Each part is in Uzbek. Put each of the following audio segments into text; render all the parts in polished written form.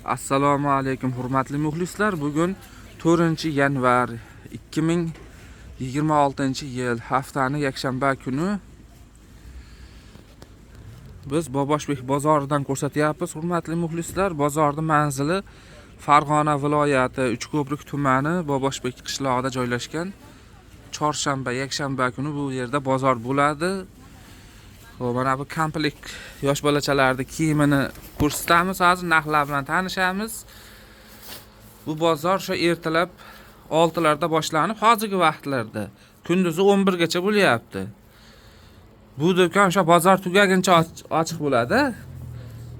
Assalomu alaykum, hurmatli muxlislar. Bugun 4-yanvar 2026-yil, haftani yakshanba kuni. Biz Boboshbek bozoridan ko'rsatyapmiz, hurmatli muxlislar. Bozorning manzili Farg'ona viloyati Uchko'prik tumani Boboshbek qishlog'ida joylashgan. Chorshanba, yakshanba kuni bu yerda bozor bo'ladi. Xo'p, mana bu komplekt yosh bolachalarni kiyimini ko'rsatamiz hozir, narxlar bilan tanishamiz. Bu bozor shu ertalab 6 larda boshlanib, hozirgi vaqtlarda kunduzi 11 gacha bo'lyapti. Bu do'kon o'sha bozor tugaguncha ochiq bo'ladi.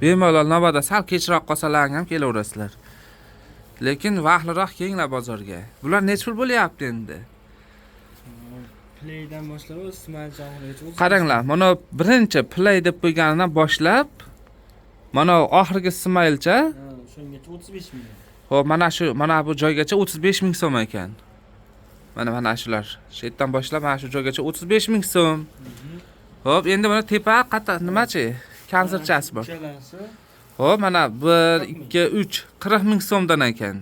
Bemalol navbatda sal kechroq qolsalaring ham kelaverasizlar. Lekin vaqtliroq kelinglar bozorga. Bular necha pul bo'lyapti endi? Playdan boshlab Ismoil oxirigacha. Qaranglar, mana birinchi Play deb qo'yganidan boshlab mana oxirgi Smailcha. Ha, o'shangacha 35 ming. Xo'p, mana shu, mana bu joygacha 35 ming so'm ekan. Mana shular. Shu yerdan boshlab mana shu joygacha 35 ming so'm. Xo'p, endi mana tepa qatta nimachi? Konsertchasi bor. Uchalasi. Xo'p, mana 1 2 3 40 ming so'mdan ekan.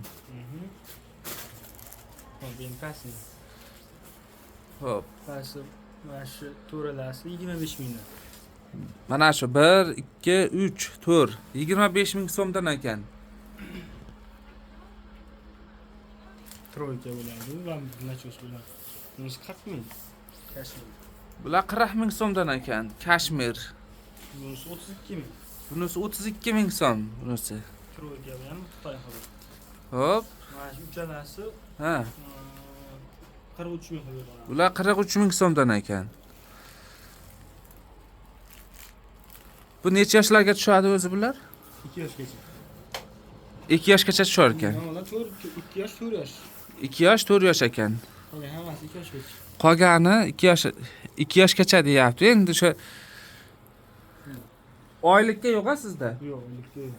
Hop, endi pasti. Xo'p, Pasti mana shu to'ralasi 25 mingdan. Mana shu 1 2 3 4 25 ming so'mdan ekan. Troyka bo'ladi va nachos bo'ladi. Bunisi 40 ming. Kashmir. Bular 40 ming so'mdan ekan. Kashmir. Bunisi 32 ming. Bunisi 32 ming so'm, bunisi. Troyka bilan Xitoy xili. Xo'p, Mana shu uchalasi ha. 43 ming qilib beradi. Bular 43 ming so'mdan ekan. Bu necha yoshlarga tushadi o'zi bular? 2 yoshgacha. 2 yoshgacha tushar ekan. Ular 4, 2 yosh, 4 yosh. 2 yosh, 4 yosh ekan. Qolgan hammasi 2 yoshgacha. Qolgani 2 yosh, 2 yoshgacha deyapti. Endi o'sha oylikka yo'q-a sizda? Yo'q, oylikka yo'q.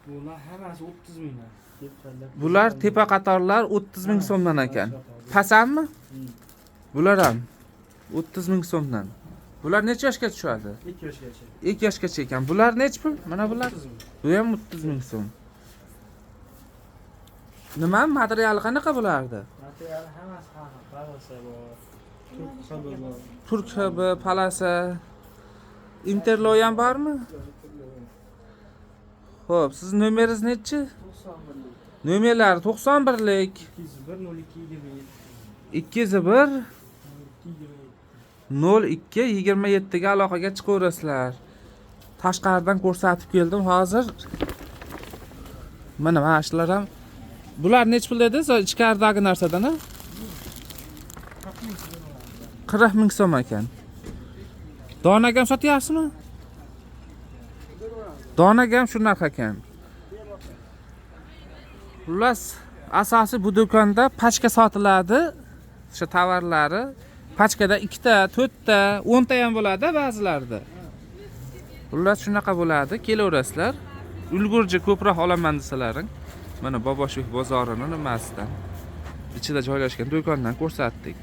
Bular hammasi 30 mingdan. Deb tanlab. Bular tepa qatorlar 30 ming so'mdan ekan. Pasammi? Bular ham 30 ming so'mdan. Bular necha yoshga tushadi? 2 yoshgacha. 2 yoshgacha ekan. Bular necha pul? Mana bular. 30 ming. Bu ham 30 ming so'm. Nima materiali qanaqa bulardi? Materiali hammasi har xil. Palasa bor. Turk hibi bor. Turk hibi, palasa, Interlo ham bormi? Xo'p, siz nomeringiz nechi? 91lik. Nomerlari 91lik 201 02 27. 201 02 27. 02 27 ga aloqaga chiqaverasizlar. Tashqaridan ko'rsatib keldim hozir. Mana shular ham. Bular nechi pul dedingiz? Ichkaridagi narsadan a? 40 ming so'm ekan. Donaga ham sotyapsizmi? Donaga ham shu narx ekan. Xullas, asosiy bu do'konda pachka sotiladi. O'sha tovarlari pachkada 2 ta, 4 ta, 10 ta ham bo'ladi ba'zilarida. Xullas shunaqa bo'ladi. Kelaverasizlar. Ulgurji ko'proq olaman desalaring, mana Boboshbek bozorini nimasidan ichida joylashgan do'kondan ko'rsatdik.